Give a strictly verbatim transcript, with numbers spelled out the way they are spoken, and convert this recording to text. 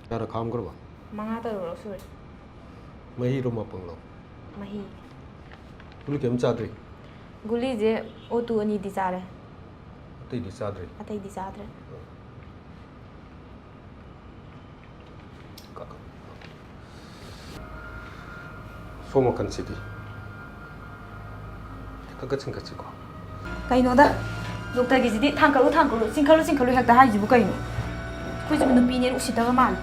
ꯀꯌꯥꯔꯛ ꯈꯥꯝꯈ꯭ꯔꯕ? ꯃꯉꯥ ꯇꯔꯨꯛꯂꯛ ꯁꯨꯔꯦ꯫ ꯃꯍꯤꯔꯣ ꯃꯄꯪꯂꯣ? ꯃꯍꯤ꯫ ꯒꯨꯂꯤ ꯀꯩꯝ ꯆꯥꯗ꯭ꯔꯤ? ꯒꯨꯂꯤꯁꯦ ꯑꯣ ꯇꯨ ꯑꯅꯤꯗꯤ ꯆꯥꯔꯦ꯫ ꯑꯇꯩꯗꯤ ꯆꯥꯗ꯭ꯔꯤ? ꯑꯇꯩꯗꯤ ꯆꯥꯗ꯭ꯔꯦ꯫ ꯁꯣꯝ ꯋꯥꯈꯜꯁꯤꯗꯤ ꯈꯔ ꯈꯔ ꯆꯤꯡꯈꯠꯁꯤꯀꯣ꯫ ꯀꯩꯅꯣꯗ, ꯗꯣꯛꯇꯔꯒꯤꯁꯤꯗꯤ ꯊꯥꯡꯀꯠꯂꯨ ꯊꯥꯡꯀꯠꯂꯨ, ꯆꯤꯡꯈꯠꯂꯨ ꯆꯤꯡꯈꯠꯂꯨ ꯍꯦꯛꯇ ꯍꯥꯏꯁꯤꯕꯨ ꯀꯩꯅꯣ? ꯑꯩꯈꯣꯏꯁꯤꯕꯨ ꯅꯨꯄꯤꯅꯦꯅ ꯎꯁꯤꯠꯇꯕ ꯃꯥꯜꯂꯦ꯫